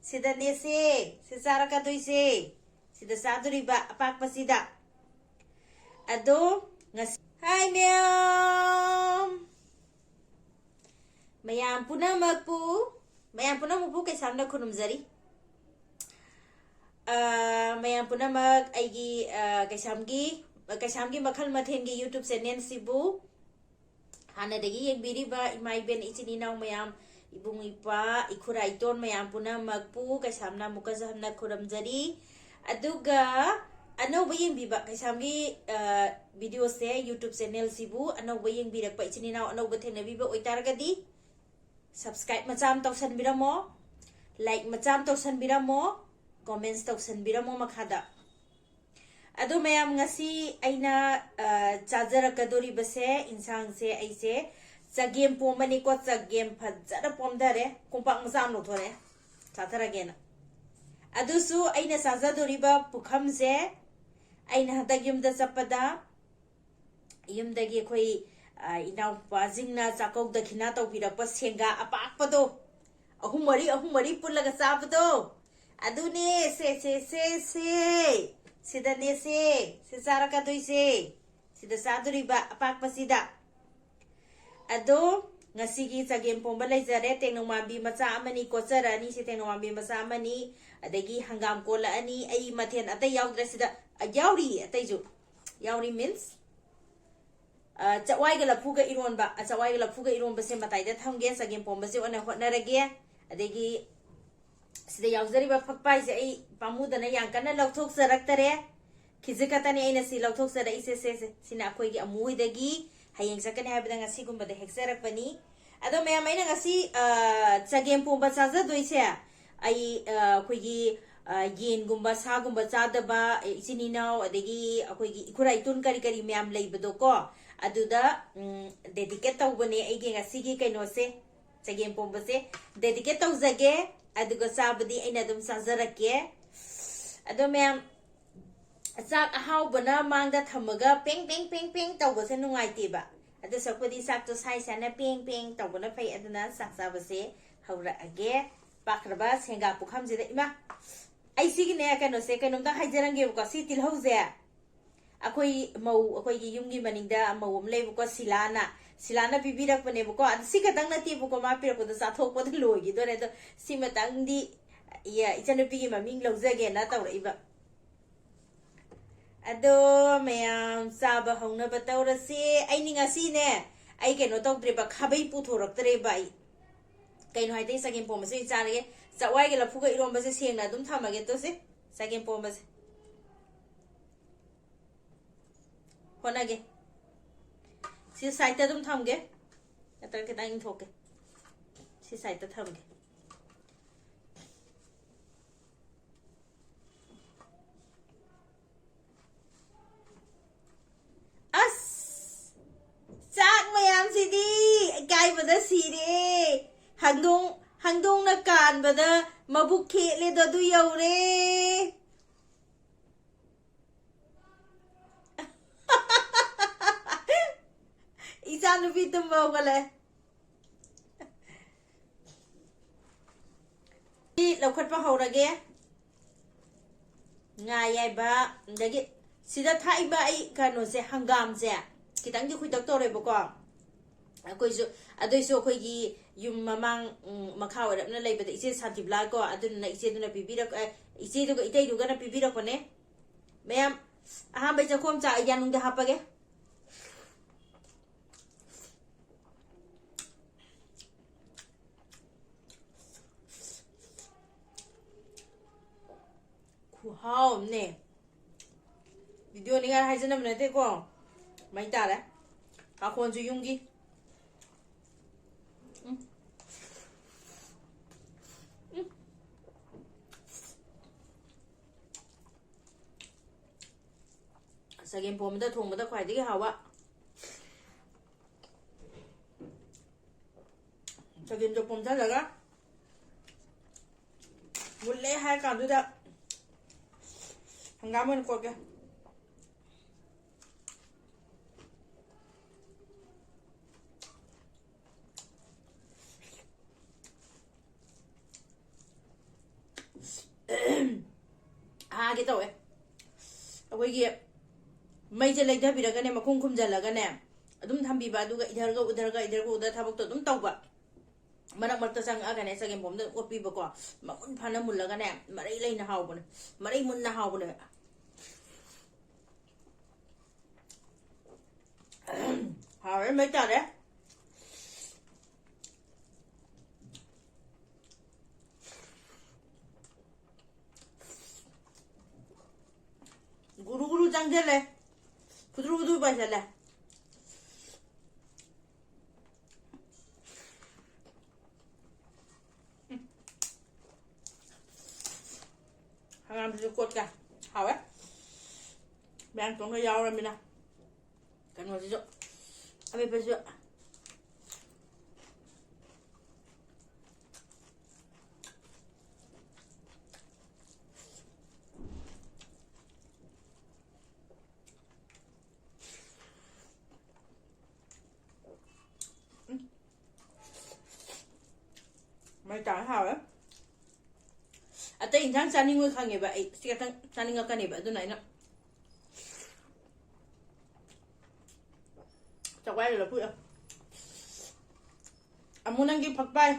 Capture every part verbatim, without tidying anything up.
ꯁꯤꯗꯅꯦꯁꯦ, ꯁꯤ ꯆꯥꯔꯛꯀꯗꯣꯏꯁꯦ꯫ ꯁꯤꯗ ꯆꯥꯗꯣꯔꯤꯕ ꯑꯄꯥꯛꯄꯁꯤꯗ꯫ ꯑꯗꯣ ꯉꯁꯤ, ꯍꯥꯏ ꯃꯌꯥꯝ! ꯃꯌꯥꯝ ꯄꯨꯝꯅꯃꯛꯄꯨ, ꯃꯌꯥꯝ ꯄꯨꯝꯅꯃꯛꯄꯨ ꯀꯩꯁꯥꯝꯅ ꯈꯨꯔꯨꯝꯖꯔꯤ꯫ ꯑ, ꯃꯌꯥꯝ ꯄꯨꯝꯅꯃꯛ ꯑꯩꯒꯤ, ꯑ, ꯀꯩꯁꯥꯝꯒꯤ, ꯀꯩꯁꯥꯝꯒꯤ ꯃꯈꯜ ꯃꯊꯦꯜꯒꯤ YouTube channel ꯁꯤꯕꯨ ꯍꯥꯟꯅꯗꯒꯤ ꯌꯦꯡꯕꯤꯔꯤꯕ ꯏꯃꯥ ꯏꯕꯦꯟ ꯏꯆꯤꯟ ꯏꯅꯥꯎ ꯃꯌꯥꯝ, ꯏꯕꯨꯡ ꯏꯄ꯭ꯋꯥ, ꯏꯈꯨꯔꯥ ꯏꯇꯣꯟ ꯃꯌꯥꯝ ꯄꯨꯝꯅꯃꯛꯄꯨ ꯀꯩꯁꯥꯝꯅ ꯑꯃꯨꯛꯀꯁꯨ ꯍꯟꯅ ꯈꯨꯔꯨꯝꯖꯔꯤ꯫ ꯑꯗꯨꯒ ꯑꯅꯧꯕ ꯌꯦꯡꯕꯤꯕ, ꯀꯩꯁꯥꯝꯒꯤ, ꯑ, video ꯁꯦ, YouTube channel ꯁꯤꯕꯨ ꯑꯅꯧꯕ ꯌꯦꯡꯕꯤꯔꯛꯄ ꯏꯆꯤꯟ ꯏꯅꯥꯎ ꯑꯅꯧꯕ ꯊꯦꯡꯅꯕꯤꯕ ꯑꯣꯏꯇꯥꯔꯒꯗꯤ, subscribe ꯃꯆꯥ ꯑꯃ ꯇꯧꯁꯟꯕꯤꯔꯝꯃꯣ, like ꯃꯆꯥ ꯑꯃ ꯇꯧꯁꯟꯕꯤꯔꯝꯃꯣ, comments ꯇꯧꯁꯟꯕꯤꯔꯝꯃꯣ ꯃꯈꯥꯗ꯫ ꯑꯗꯣ ꯃꯌꯥꯝ, ꯉꯁꯤ ꯑꯩꯅ, ꯑ, ꯆꯥꯖꯔꯛꯀꯗꯣꯔꯤꯕꯁꯦ, ꯏꯟꯁꯥꯡꯁꯦ, ꯑꯩꯁꯦ ꯆꯒꯦꯝ ꯄꯣꯝꯕꯅꯤꯀꯣ, ꯆꯒꯦꯝ ꯐꯖꯅ ꯄꯣꯝꯊꯔꯦ, ꯀꯣꯝꯄꯥꯛ ꯃꯆꯥ ꯑꯃ ꯂꯧꯊꯣꯔꯛꯑꯦ, ꯆꯥꯊꯔꯒꯦꯅ꯫ ꯑꯗꯨꯁꯨ ꯑꯩꯅ ꯆꯥꯖꯗꯣꯔꯤꯕ ꯄꯨꯈꯝꯁꯦ, ꯑꯩꯅ ꯍꯟꯗꯛ ꯌꯨꯝꯗ ꯆꯠꯄꯗ ꯌꯨꯝꯗꯒꯤ ꯑꯩꯈꯣꯏ, ꯑ, ꯏꯅꯥꯎꯄꯥꯁꯤꯡꯅ ꯆꯥꯛꯀꯧ ꯗꯈꯤꯅꯥ ꯇꯧꯕꯤꯔꯛꯄ ꯁꯦꯡꯒꯥ ꯑꯄꯥꯛꯄꯗꯣ, ꯑꯍꯨꯝ ꯃꯔꯤ, ꯑꯍꯨꯝ ꯃꯔꯤ ꯄꯨꯜꯂꯒ ꯆꯥꯕꯗꯣ, ꯑꯗꯨꯅꯦ꯫ ꯁꯦ, ꯁꯦ, ꯁꯦ, ꯁꯦ, ꯁꯤꯗꯅꯦ, ꯁꯦ, ꯁꯤ ꯆꯥꯔꯛꯀꯗꯣꯏꯁꯦ, ꯁꯤꯗ ꯆꯥꯗꯣꯔꯤꯕ ꯑꯄꯥꯛꯄꯁꯤꯗ꯫ ꯑꯗꯣ ꯉꯁꯤꯒꯤ ꯆꯒꯦꯝ ꯄꯣꯝꯕ ꯂꯩꯖꯔꯦ꯫ ꯇꯦꯡꯅꯧ ꯃꯥꯟꯕꯤ ꯃꯆꯥ ꯑꯃꯅꯤ ꯀꯣꯠꯆꯔꯛꯑꯅꯤ꯫ ꯁꯤ ꯇꯦꯡꯅꯧ ꯃꯥꯟꯕꯤ ꯃꯆꯥ ꯑꯃꯅꯤ, ꯑꯗꯒꯤ ꯍꯪꯒꯥꯝ ꯀꯣꯠꯂꯛꯑꯅꯤ꯫ ꯑꯩ ꯃꯊꯦꯜ ꯑꯇꯩ ꯌꯥꯎꯗ꯭ꯔꯦ ꯁꯤꯗ꯫ ꯑ, ꯌꯥꯎꯔꯤ, ꯑꯇꯩꯁꯨ ꯌꯥꯎꯔꯤ, means, ꯑ, ꯆꯛꯋꯥꯏꯒ ꯂꯐꯨꯒ ꯏꯔꯣꯟꯕ, ꯑ, ꯆꯛꯋꯥꯏꯒ ꯂꯐꯨꯒ ꯏꯔꯣꯟꯕꯁꯦ ꯃꯇꯥꯏꯗ ꯊꯝꯒꯦ, ꯆꯒꯦꯝ ꯄꯣꯝꯕꯁꯦ ꯑꯣꯏꯅ ꯍꯣꯠꯅꯔꯒꯦ꯫ ꯑꯗꯒꯤ ꯁꯤꯗ ꯌꯥꯎꯖꯔꯤꯕ ꯐꯛꯄꯥꯏꯁꯦ ꯑꯩ ꯄꯥꯝꯃꯨꯗꯅ ꯌꯥꯝ ꯀꯟꯅ ꯂꯧꯊꯣꯛꯆꯔꯛꯇꯔꯦ꯫ ꯈꯤꯖꯤꯛ ꯈꯛꯇꯅꯤ ꯑꯩꯅ ꯁꯤ ꯂꯧꯊꯣꯛꯆꯔꯛꯏꯁꯦ꯫ ꯁꯦ, ꯁꯦ, ꯁꯤꯅ ꯑꯩꯈꯣꯏꯒꯤ ꯑꯃꯨ ꯍꯣꯏꯗꯒꯤ ꯍꯌꯦꯡ ꯆꯠꯀꯅꯤ ꯍꯥꯏꯕꯗ ꯉꯁꯤꯒꯨꯝꯕꯗ ꯍꯦꯛꯆꯔꯛꯄꯅꯤ꯫ ꯑꯗꯣ ꯃꯌꯥꯝ, ꯑꯩꯅ ꯉꯁꯤ, ꯑ, ꯆꯒꯦꯝ ꯄꯣꯝꯕ ꯆꯥꯖꯗꯣꯏꯁꯦ, ꯑꯩ, ꯑ, ꯑꯩꯈꯣꯏꯒꯤ, ꯑ, ꯌꯦꯟꯒꯨꯝꯕ, ꯁꯥꯒꯨꯝꯕ ꯆꯥꯗꯕ, ꯑ, ꯏꯆꯤꯟ ꯏꯅꯥꯎ, ꯑꯗꯒꯤ ꯑꯩꯈꯣꯏꯒꯤ ꯏꯈꯨꯔꯥ ꯏꯇꯣꯟ ꯀꯔꯤ ꯀꯔꯤ ꯃꯌꯥꯝ ꯂꯩꯕꯗꯣꯀꯣ, ꯑꯗꯨꯗ, ꯎꯝ, dedicate ꯇꯧꯕꯅꯦ ꯑꯩꯒꯤ ꯉꯁꯤꯒꯤ ꯀꯩꯅꯣꯁꯦ, ꯆꯒꯦꯝ ꯄꯣꯝꯕꯁꯦ dedicate ꯇꯧꯖꯒꯦ꯫ ꯑꯗꯨꯒ ꯆꯥꯕꯗꯤ ꯑꯩꯅ ꯑꯗꯨꯝ ꯆꯥꯖꯔꯛꯀꯦ꯫ ꯑꯗꯣ ꯃꯌꯥꯝ, ꯆꯥꯛ ꯑꯍꯥꯎꯕꯅ ꯃꯥꯡꯗ ꯊꯝꯃꯒ ꯄꯦꯡ, ꯄꯦꯡ, ꯄꯦꯡ, ꯄꯦꯡ ꯇꯧꯕꯁꯦ ꯅꯨꯡꯉꯥꯏꯇꯦꯕ꯫ ꯑꯗꯨ ꯁꯔꯨꯛꯄꯨꯗꯤ ꯆꯥꯛꯇꯣ ꯁꯥꯏ ꯁꯥꯏꯅ ꯄꯦꯡ, ꯄꯦꯡ ꯇꯧꯕꯅ ꯐꯩ꯫ ꯑꯗꯨꯅ ꯆꯥꯛ ꯆꯥꯕꯁꯦ ꯍꯧꯔꯛꯑꯒꯦ꯫ ꯄꯥꯛꯈ꯭ꯔꯕ ꯁꯦꯡꯒꯥ ꯄꯨꯈꯝꯁꯤꯗ, ꯏꯃꯥ, ꯑꯩ ꯁꯤꯒꯤꯅꯦ, ꯀꯩꯅꯣꯁꯦ, ꯀꯩꯅꯣꯝꯇ ꯍꯥꯏꯖꯔꯝꯒꯦꯕꯀꯣ꯫ ꯁꯤ ꯇꯤꯜꯍꯧꯁꯦ ꯑꯩꯈꯣꯏ ꯃꯧ, ꯑꯩꯈꯣꯏꯒꯤ ꯌꯨꯝꯒꯤ ꯃꯅꯤꯡꯗ ꯃꯧ ꯑꯃ ꯂꯩꯕꯀꯣ, ꯁꯤꯂꯥꯅ꯫ ꯁꯤꯂꯥꯅ ꯄꯤꯕꯤꯔꯛꯄꯅꯦꯕꯀꯣ꯫ ꯑꯗꯨ ꯁꯤ ꯈꯛꯇꯪ ꯅꯠꯇꯦꯕꯀꯣ, ꯃꯥ ꯄꯤꯔꯛꯄꯗꯣ ꯆꯥꯊꯣꯛꯄꯗ ꯂꯣꯏꯈꯤꯗꯣꯔꯦ꯫ ꯑꯗꯣ ꯁꯤꯃꯇꯪꯗꯤ, ꯏ-, ꯏꯆꯟꯅꯨꯄꯤꯒꯤ ꯃꯃꯤꯡ ꯂꯧꯖꯒꯦꯅ ꯇꯧꯔꯛꯏꯕ꯫ ꯑꯗꯣ ꯃꯌꯥꯝ ꯆꯥꯕ ꯍꯧꯅꯕ ꯇꯧꯔꯁꯦ꯫ ꯑꯩꯅꯤ ꯉꯁꯤꯅꯦ, ꯑꯩ ꯀꯩꯅꯣ ꯇꯧꯗ꯭ꯔꯦꯕ, ꯈꯥꯕꯩ ꯄꯨꯊꯣꯔꯛꯇ꯭ꯔꯦꯕ ꯑꯩ꯫ ꯀꯩꯅꯣ ꯍꯥꯏꯗꯤ ꯆꯒꯦꯝ ꯄꯣꯝꯕꯁꯦ ꯑꯣꯏꯅ ꯆꯥꯔꯒꯦ꯫ ꯆꯋꯥꯏꯒ ꯂꯐꯨꯒ ꯏꯔꯣꯝꯕꯁꯦ ꯁꯦꯡꯅ ꯑꯗꯨꯝ ꯊꯝꯃꯒꯦ꯫ ꯇꯣꯁꯦ, ꯆꯒꯦꯝ ꯄꯣꯝꯕꯁꯦ ꯍꯣꯠꯅꯒꯦ꯫ ꯁꯤ ꯁꯥꯏꯠꯇ ꯑꯗꯨꯝ ꯊꯝꯒꯦ, ꯅꯠꯇ꯭ꯔꯒ ꯈꯤꯇꯪ ꯏꯪꯊꯣꯛꯀꯦ꯫ ꯁꯤ ꯁꯥꯏꯠꯇ ꯊꯝꯒꯦ꯫ ꯑꯁ! ꯆꯥꯛ ꯃꯌꯥꯝꯁꯤꯗꯤ ꯏꯀꯥꯏꯕꯗ ꯁꯤꯔꯦ꯫ ꯍꯪꯗꯣꯡ, ꯍꯪꯗꯣꯡꯅ ꯀꯥꯟꯕꯗ ꯃꯕꯨꯛ ꯈꯦꯠꯂꯦꯗꯣ ꯑꯗꯨ ꯌꯧꯔꯦ꯫ ꯏꯆꯥ ꯅꯨꯄꯤ ꯇꯨꯝꯕ ꯍꯧꯒꯠꯂꯦ꯫ ꯁꯤ ꯂꯧꯈꯠꯄ ꯍꯧꯔꯒꯦ꯫ ꯉꯥ ꯑꯌꯥꯏꯕ, ꯑꯗꯒꯤ ꯁꯤꯗ ꯊꯥꯛꯏꯕ ꯑꯩ ꯀꯩꯅꯣꯁꯦ, ꯍꯪꯒꯥꯝꯁꯦ ꯈꯤꯇꯪꯗꯤ ꯈꯨꯏꯇꯛ ꯇꯧꯔꯦꯕꯀꯣ꯫ ꯑꯩꯈꯣꯏꯁꯨ, ꯑꯗꯨꯏꯁꯨ ꯑꯩꯈꯣꯏꯒꯤ ꯌꯨꯝ ꯃꯃꯥꯡ, ꯎꯝ, ꯃꯈꯥ ꯑꯣꯏꯔꯞꯅ ꯂꯩꯕꯗ ꯏꯆꯦ ꯁꯥꯟꯇꯤꯕꯂꯥ ꯀꯣ, ꯑꯗꯨꯗꯨꯅ ꯏꯆꯦꯗꯨꯅ ꯄꯤꯕꯤꯔꯛ-, ꯑꯦ, ꯏꯆꯦꯗꯨꯒ ꯏꯇꯩꯗꯨꯒꯅ ꯄꯤꯕꯤꯔꯛꯄꯅꯦ꯫ ꯃꯌꯥꯝ, ꯑꯍꯥꯟꯕꯩ ꯆꯥꯛꯈꯣꯝ ꯆꯥ ꯌꯥꯅꯨꯡꯗ ꯍꯥꯞꯄꯒꯦ꯫ ꯈꯨꯍꯥꯎ ꯑꯃꯅꯦ꯫ ꯚꯤꯗꯤꯑꯣ ꯅꯤꯡꯉꯥꯏ ꯍꯥꯏꯖꯅꯕ ꯅꯠꯇꯦꯀꯣ꯫ ꯃꯩ ꯇꯥꯔꯦ꯫ ꯄꯥꯈꯣꯟꯁꯨ ꯌꯨꯝꯒꯤ꯫ ꯎꯝ꯫ ꯎꯝ꯫ ꯆꯒꯦꯝ ꯄꯣꯝꯕꯗ ꯊꯣꯡꯕꯗ ꯈ꯭ꯋꯥꯏꯗꯒꯤ ꯍꯥꯎꯕ꯫ ꯆꯒꯦꯝꯗꯣ ꯄꯣꯝꯊꯔꯒ ꯃꯨꯜꯂꯦ ꯍꯥꯏꯔ ꯀꯥꯟꯗꯨꯗ ꯍꯪꯒꯥꯝ ꯑꯣꯏꯅ ꯀꯣꯠꯀꯦ꯫ ꯀꯦ ꯇꯧꯋꯦ꯫ ꯑꯩꯈꯣꯏꯒꯤ ꯃꯩꯁꯦ ꯂꯩꯊꯕꯤꯔꯒꯅꯦ, ꯃꯈꯨꯝ ꯈꯨꯝꯖꯤꯜꯂꯒꯅꯦ ꯑꯗꯨꯝ ꯊꯝꯕꯤꯕ, ꯑꯗꯨꯒ ꯏꯙꯔꯒ ꯎꯙꯔꯒ, ꯏꯙꯔꯒ ꯎꯙꯔ ꯊꯕꯛꯇꯣ ꯑꯗꯨꯝ ꯇꯧꯕ꯫ ꯃꯔꯛ ꯃꯔꯛꯇ ꯆꯪꯉꯛꯑꯒꯅꯦ, ꯆꯒꯦꯝꯄꯣꯝꯗ ꯑꯗꯨꯝ ꯑꯣꯠꯄꯤꯕꯀꯣ꯫ ꯃꯃꯨꯟ ꯐꯥꯅ ꯃꯨꯜꯂꯒꯅꯦ, ꯃꯔꯩ ꯂꯩꯅ ꯍꯥꯎꯕꯅꯦ, ꯃꯔꯩ ꯃꯨꯟꯅ ꯍꯥꯎꯕꯅꯦ꯫ ꯍꯥꯎꯔꯦ, ꯃꯩ ꯇꯥꯔꯦ꯫ ꯒꯨꯔꯨ ꯒꯨꯔꯨ ꯆꯪꯁꯤꯜꯂꯦ, ꯐꯨꯗ꯭ꯔꯨ ꯐꯨꯗ꯭ꯔꯨ ꯄꯥꯏꯁꯤꯜꯂꯦ꯫ ꯍꯪꯒꯥꯝꯁꯤꯁꯨ ꯀꯣꯠꯀꯦ꯫ ꯍꯥꯎꯋꯦ꯫ ꯃꯌꯥꯡ ꯇꯣꯟꯒ ꯌꯥꯎꯔꯃꯤꯅ꯫ ꯀꯩꯅꯣꯁꯤꯁꯨ, ꯑꯃꯦꯠꯄꯁꯤꯁꯨ꯫ ꯃꯩ ꯇꯥꯔ ꯍꯥꯎꯔꯦ꯫ ꯑꯇꯩ ꯏꯟꯁꯥꯡ ꯆꯥꯅꯤꯡꯉꯣꯏ ꯈꯪꯉꯦꯕ ꯑꯩ꯫ ꯁꯤ ꯈꯛꯇꯪ ꯆꯥꯅꯤꯡꯉꯛꯀꯅꯦꯕ, ꯑꯗꯨꯅ ꯑꯩꯅ ꯆꯥꯛꯋꯥꯏꯗ ꯂꯐꯨ꯫ ꯑꯃꯨ, ꯅꯪꯒꯤ ꯐꯛꯄꯥꯏ꯫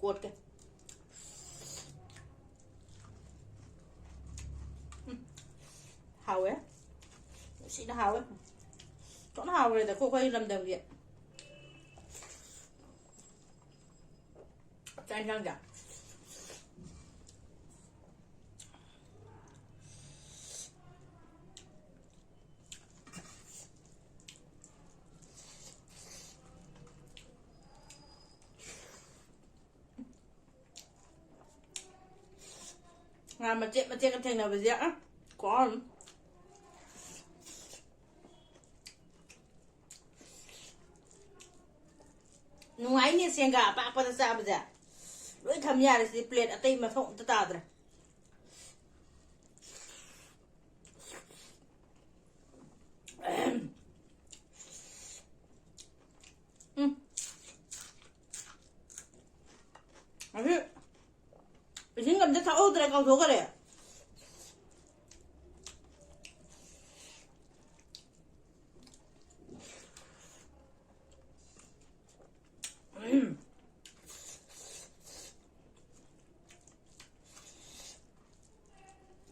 ꯀꯣꯠꯀꯦ꯫ ꯎꯝ꯫ ꯍꯥꯎꯋꯦ꯫ ꯅꯨꯡꯁꯤꯅ ꯍꯥꯎꯋꯦ꯫ ꯊꯣꯛꯅ ꯍꯥꯎꯈ꯭ꯔꯦꯗꯀꯣ ꯑꯩꯈꯣꯏ ꯂꯝꯗꯝꯒꯤ ꯆꯥꯛ ꯏꯟꯁꯥꯡꯁꯦ꯫ ꯉꯥ ꯃꯆꯦꯠ ꯃꯆꯦꯠꯀ ꯊꯦꯡꯅꯕꯁꯦ, ꯑ, ꯈꯨꯍꯥꯎ ꯑꯃ꯫ ꯅꯨꯡꯉꯥꯏꯅꯦ ꯁꯦꯡꯒꯥ ꯑꯄꯥꯛꯄꯗ ꯆꯥꯕꯁꯦ꯫ ꯂꯣꯏ ꯊꯝ ꯌꯥꯔꯦ ꯁꯤꯗꯤ, ꯄ꯭ꯂꯦꯠ ꯑꯇꯩ ꯃꯊꯧ ꯑꯝꯇ ꯇꯥꯗ꯭ꯔꯦ꯫ ꯎꯝ꯫ ꯑꯁꯤ ꯑꯝꯇ ꯊꯛꯍꯧꯗ꯭ꯔꯦ, ꯀꯥꯎꯊꯣꯛꯈ꯭ꯔꯦ꯫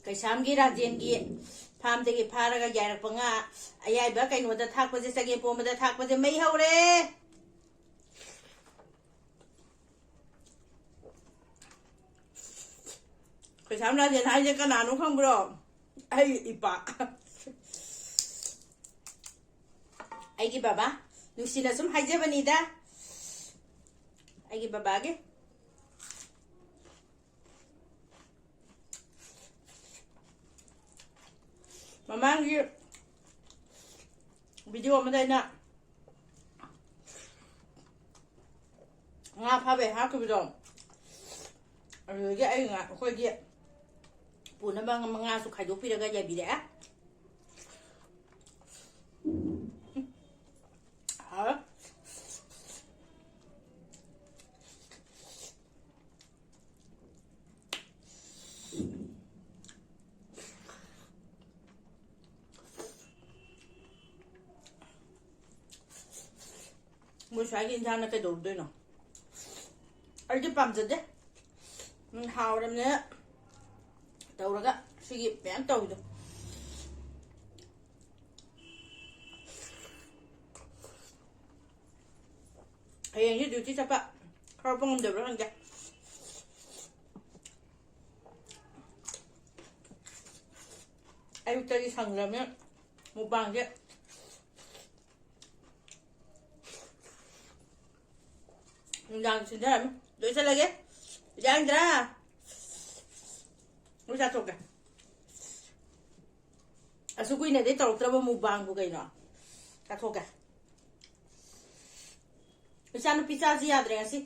ꯀꯩꯁꯥꯝꯒꯤ ꯔꯥꯖꯦꯟꯒꯤ ꯐꯥꯝꯗꯒꯤ ꯐꯥꯔꯒ ꯌꯥꯏꯔꯛꯄ ꯉꯥ ꯑꯌꯥꯏꯕ ꯀꯩꯅꯣꯗ ꯊꯥꯛꯄꯁꯦ, ꯆꯒꯦꯝ ꯄꯣꯝꯕꯗ ꯊꯥꯛꯄꯁꯦ ꯃꯩ ꯍꯧꯔꯦ꯫ ꯀꯩꯁꯥꯝ ꯔꯥꯖꯦꯟ ꯍꯥꯏꯁꯦ ꯀꯅꯥꯅꯣ ꯈꯪꯕ꯭ꯔꯣ? ꯑꯩ ꯏꯄꯥ꯫ ꯑꯩꯒꯤ ꯕꯕꯥ꯫ ꯅꯨꯡꯁꯤꯅ ꯁꯨꯝ ꯍꯥꯏꯖꯕꯅꯤꯗ꯫ ꯑꯩꯒꯤ ꯕꯕꯥꯒꯤ꯫ ꯃꯃꯥꯡꯒꯤ video ꯑꯃꯗ ꯑꯩꯅ ꯉꯥ ꯐꯥꯕꯩ ꯍꯥꯞꯈꯤꯕꯗꯣ, ꯑꯗꯨꯗꯒꯤ ꯑꯩ ꯉꯥ, ꯑꯩꯈꯣꯏꯒꯤ ꯄꯨꯅꯕ ꯃꯉꯥꯁꯨ ꯈꯥꯏꯗꯣꯛꯄꯤꯔꯒ ꯌꯥꯏꯕꯤꯔꯛꯑꯦ꯫ ꯍꯥꯎꯋꯦ꯫ ꯃꯣꯏ ꯁ꯭ꯋꯥꯏꯒꯤ ꯏꯟꯖꯥꯡꯅ ꯀꯩꯗꯧꯔꯨꯗꯣꯏꯅꯣ? ꯑꯩꯗꯤ ꯄꯥꯝꯖꯗꯦ꯫ ꯎꯝ, ꯍꯥꯎꯔꯕꯅꯦ ꯇꯧꯔꯒ ꯁꯤꯒꯤ ꯃꯌꯥꯝ ꯇꯧꯔꯤꯗꯣ꯫ ꯍꯌꯦꯡꯁꯦ duty ꯆꯠꯄ ꯈꯔ ꯄꯨꯡ ꯉꯝꯗꯕ꯭ꯔꯥ ꯈꯪꯗꯦ꯫ ꯑꯌꯨꯛꯇꯗꯤ ꯁꯪꯗ꯭ꯔꯕꯅꯤꯅ ꯃꯨꯛꯕꯥꯡꯁꯦ ꯅꯨꯡꯗꯥꯡ ꯁꯤꯟꯊꯔꯝꯃꯤ꯫ ꯂꯣꯏꯁꯤꯜꯂꯒꯦ꯫ ꯌꯥꯡꯗ꯭ꯔꯥ? ꯂꯣꯏ ꯆꯥꯊꯣꯛꯀꯦ꯫ ꯑꯁꯨꯛ ꯀꯨꯏꯅꯗꯤ ꯇꯧꯔꯛꯇ꯭ꯔꯕ ꯃꯨꯛꯕꯥꯡꯕꯨ ꯀꯩꯅꯣ? ꯆꯥꯊꯣꯛꯀꯦ꯫ ꯏꯆꯥꯅꯨꯄꯤ ꯆꯥꯁꯤ ꯌꯥꯗ꯭ꯔꯦ ꯉꯁꯤ꯫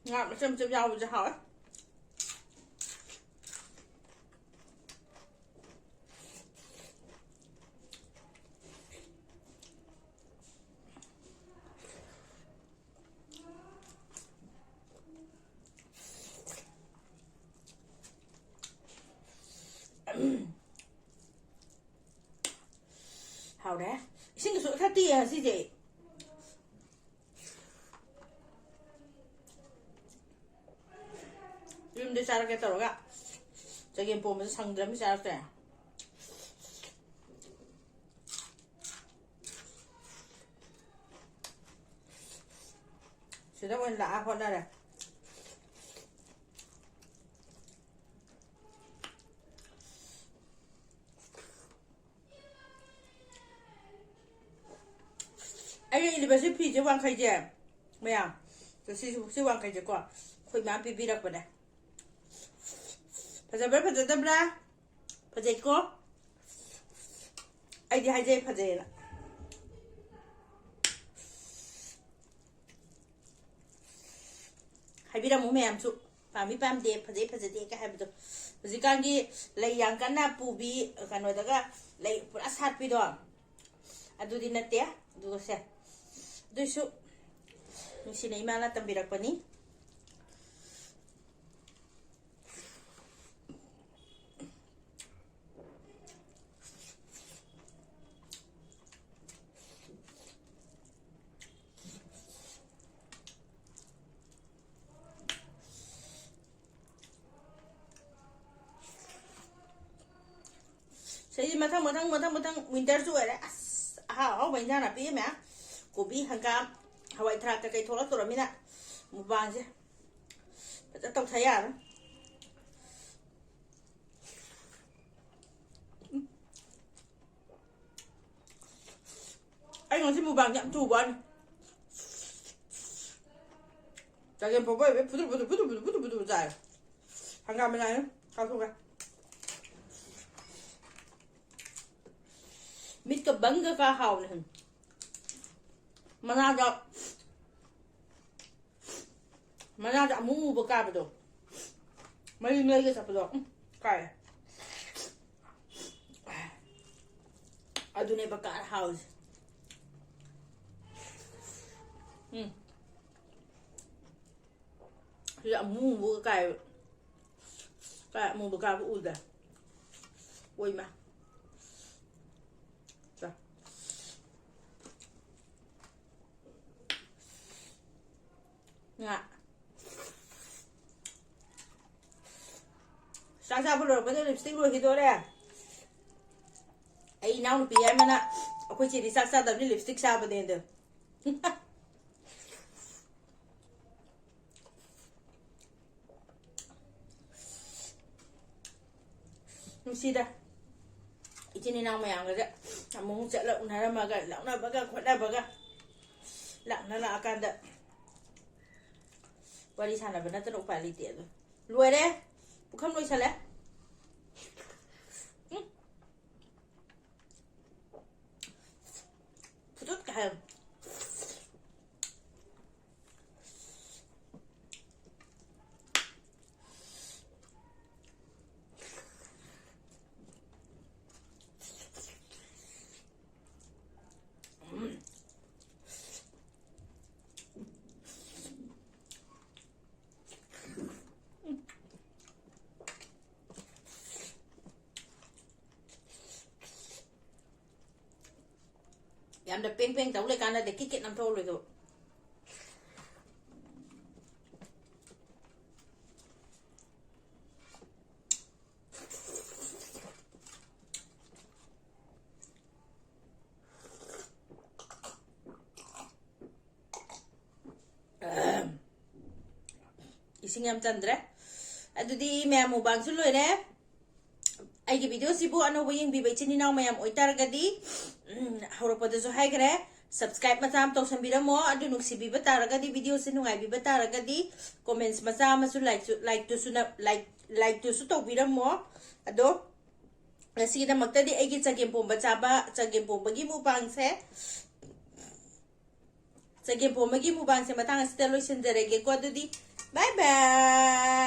ꯉꯥ ꯃꯆꯦꯠ ꯃꯆꯦꯠ ꯌꯥꯎꯕꯁꯦ ꯍꯥꯎꯋꯦ꯫ ꯍꯥꯎꯔꯦ꯫ ꯏꯁꯤꯡꯗꯨꯁꯨ ꯈꯔ ꯇꯦꯛꯑꯦ ꯉꯁꯤꯁꯦ꯫ ꯌꯨꯝꯗ ꯆꯥꯔꯛꯀꯦ ꯇꯧꯔꯒ ꯆꯒꯦꯝ ꯄꯣꯝꯕꯁꯦ ꯁꯪꯗ꯭ꯔꯕꯅꯤ ꯆꯥꯔꯛꯇ꯭ꯔꯦ꯫ ꯁꯤꯗ ꯑꯣꯏꯅ ꯂꯥꯛꯑ ꯍꯣꯠꯅꯔꯦ꯫ ꯑꯩꯅ ꯏꯜꯂꯤꯕꯁꯤ ꯐꯤꯁꯦ ꯋꯥꯡꯈꯩꯁꯦ ꯃꯌꯥꯝ꯫ ꯁꯤ, ꯁꯤ ꯋꯥꯡꯈꯩꯁꯦꯀꯣ ꯑꯩꯈꯣꯏ ꯃꯌꯥꯝ ꯄꯤꯕꯤꯔꯛꯄꯅꯦ꯫ ꯐꯖꯕ꯭ꯔꯥ ꯐꯖꯗꯕ꯭ꯔꯥ? ꯐꯖꯩꯀꯣ? ꯑꯩꯗꯤ ꯍꯥꯏꯖꯩ ꯐꯖꯩꯌꯦꯅ꯫ ꯍꯥꯏꯕꯤꯔꯝꯃꯨ ꯃꯌꯥꯝꯁꯨ꯫ ꯄꯥꯝꯃꯤ ꯄꯥꯝꯗꯦ, ꯐꯖꯩ ꯐꯖꯗꯦ ꯀꯥꯏ ꯍꯥꯏꯕꯗꯣ꯫ ꯍꯧꯖꯤꯛꯀꯥꯟꯒꯤ ꯂꯩ ꯌꯥꯝ ꯀꯟꯅ ꯄꯨꯕꯤ, ꯀꯩꯅꯣꯗꯒ ꯂꯩ ꯄꯨꯔꯥ ꯁꯥꯠꯄꯤꯗꯣ꯫ ꯑꯗꯨꯗꯤ ꯅꯠꯇꯦ꯫ ꯑꯗꯨꯒ ꯁꯦ, ꯑꯗꯨꯏꯁꯨ ꯅꯨꯡꯁꯤꯅ ꯏꯃꯥꯅ ꯇꯝꯕꯤꯔꯛꯄꯅꯤ꯫ ꯁꯤꯗꯤ ꯃꯊꯪ ꯃꯊꯪ ꯃꯊꯪ ꯃꯊꯪ winterꯁꯨ ꯑꯣꯏꯔꯦ꯫ ꯑꯁ, ꯑꯍꯥꯎ ꯑꯍꯥꯎꯕ ꯏꯟꯖꯥꯡ ꯅꯥꯄꯤ ꯃꯌꯥꯝ, ꯀꯣꯕꯤ, ꯍꯪꯒꯥꯝ, ꯍꯋꯥꯏ ꯊꯔꯥꯛ ꯀꯩꯀꯩ ꯊꯣꯛꯂꯛꯇꯣꯔꯃꯤꯅ ꯃꯨꯛꯕꯥꯡꯁꯦ ꯐꯖ ꯇꯧꯊ ꯌꯥꯔꯣꯏ꯫ ꯑꯩ ꯉꯁꯤ ꯃꯨꯛꯕꯥꯡꯁꯦ ꯌꯥꯝ ꯊꯨꯕ ꯋꯥꯅꯤ꯫ ꯆꯒꯦꯝ ꯄꯣꯝꯕ ꯑꯣꯏꯕꯩ ꯐꯨꯗꯨꯔ ꯐꯨꯗꯨꯔ ꯐꯨꯗꯨꯔ ꯐꯨꯗꯨꯔ ꯐꯨꯗꯨꯔ ꯐꯨꯗꯨꯔ ꯆꯥꯏ꯫ ꯍꯪꯒꯥꯝ ꯃꯅꯥꯅꯦ ꯀꯥꯎꯊꯣꯛꯈ꯭ꯔꯦ꯫ ꯃꯤꯠꯀ ꯕꯪꯒ ꯀꯥ ꯍꯥꯎꯕꯅꯦ꯫ ꯃꯅꯥꯗ ꯃꯅꯥꯗ ꯑꯃꯨꯕ ꯀꯥꯕꯗꯣ, ꯃꯔꯤ ꯃꯔꯤꯒ ꯆꯠꯄꯗꯣ꯫ ꯎꯝ, ꯀꯥꯏ꯫ ꯑꯗꯨꯅꯦꯕ ꯀꯥꯔ ꯍꯥꯎꯔꯤꯁꯦ꯫ ꯎꯝ꯫ ꯁꯤꯗ ꯑꯃꯨꯕꯒ ꯀꯥꯏꯕ꯫ ꯀꯥꯏ ꯑꯃꯨꯕ ꯀꯥꯕ ꯎꯗꯦ꯫ ꯑꯣꯏꯃ꯫ ꯆꯥ꯫ ꯉꯥ꯫ ꯆꯥꯛ ꯆꯥꯕ ꯂꯣꯏꯔꯛꯄꯗ lipstick ꯂꯣꯏꯈꯤꯗꯣꯔꯦ꯫ ꯑꯩ ꯏꯅꯥꯎꯅꯨꯄꯤ ꯌꯥꯏꯃꯅ ꯑꯩꯈꯣꯏ ꯆꯦꯗꯤ ꯆꯥꯛ ꯆꯥꯗꯕꯅꯤ lipstick ꯆꯥꯕꯅꯦ ꯑꯗꯣ꯫ ꯅꯨꯡꯁꯤꯗ꯫ ꯏꯆꯤꯟ ꯏꯅꯥꯎ ꯃꯌꯥꯝꯒꯁꯦ ꯑꯃꯨꯛ ꯆꯠꯂ ꯎꯅꯔꯝꯃꯒ, ꯂꯥꯛꯅꯕꯒ ꯈꯣꯠꯅꯕꯒ, ꯂꯥꯛꯅ ꯂꯥꯛꯑꯀꯥꯟꯗ ꯋꯥꯔꯤ ꯁꯥꯟꯅꯕ ꯅꯠꯇꯅ ꯎꯄꯥꯏ ꯂꯩꯇꯦ꯫ ꯑꯗꯣ ꯂꯣꯏꯔꯦ꯫ ꯄꯨꯈꯝ ꯂꯣꯏꯁꯜꯂꯦ꯫ ꯎꯝ꯫ ꯐꯨꯗꯨꯠ ꯀꯥꯏ꯫ ꯌꯥꯝꯅ ꯄꯦꯡ ꯄꯦꯡ ꯇꯧ ꯂꯩꯀꯥꯟꯗꯗꯤ ꯀꯤꯠ ꯀꯤꯠ ꯅꯝꯊꯣꯛꯍꯜꯂꯣꯏꯗꯧꯕ꯫ ꯏꯁꯤꯡ ꯌꯥꯝ ꯆꯟꯗ꯭ꯔꯦ꯫ ꯑꯗꯨꯗꯤ ꯃꯌꯥꯝ ꯃꯨꯛꯕꯥꯡꯁꯨ ꯂꯣꯏꯔꯦ꯫ ꯑꯩꯒꯤ video ꯁꯤꯕꯨ ꯑꯅꯧꯕ ꯌꯦꯡꯕꯤꯕ ꯏꯆꯤꯟ ꯏꯅꯥꯎ ꯃꯌꯥꯝ ꯑꯣꯏꯇꯥꯔꯒꯗꯤ, ꯎꯝ, ꯍꯧꯔꯛꯄꯗꯁꯨ ꯍꯥꯏꯈ꯭ꯔꯦ, subscribe ꯃꯆꯥ ꯑꯃ ꯇꯧꯁꯟꯕꯤꯔꯝꯃꯣ꯫ ꯑꯗꯨ ꯅꯨꯡꯁꯤꯕꯤꯕ ꯇꯥꯔꯒꯗꯤ, video ꯁꯤ ꯅꯨꯡꯉꯥꯏꯕꯤꯕ ꯇꯥꯔꯒꯗꯤ, comments ꯃꯆꯥ ꯑꯃꯁꯨ, like ꯁꯨ, like ꯇꯨꯁꯨ ꯅ-, like, like ꯇꯨꯁꯨ ꯇꯧꯕꯤꯔꯝꯃꯣ꯫ ꯑꯗꯣ ꯉꯁꯤꯒꯤꯗꯃꯛꯇꯗꯤ ꯑꯩꯒꯤ ꯆꯒꯦꯝ ꯄꯣꯝꯕ ꯆꯥꯕ, ꯆꯒꯦꯝ ꯄꯣꯝꯕꯒꯤ ꯃꯨꯛꯕꯥꯡꯁꯦ, ꯆꯒꯦꯝ ꯄꯣꯝꯕꯒꯤ ꯃꯨꯛꯕꯥꯡꯁꯦ ꯃꯇꯥꯡ ꯑꯁꯤꯗ ꯂꯣꯏꯁꯤꯟꯖꯔꯒꯦꯀꯣ꯫ ꯑꯗꯨꯗꯤ bye bye꯫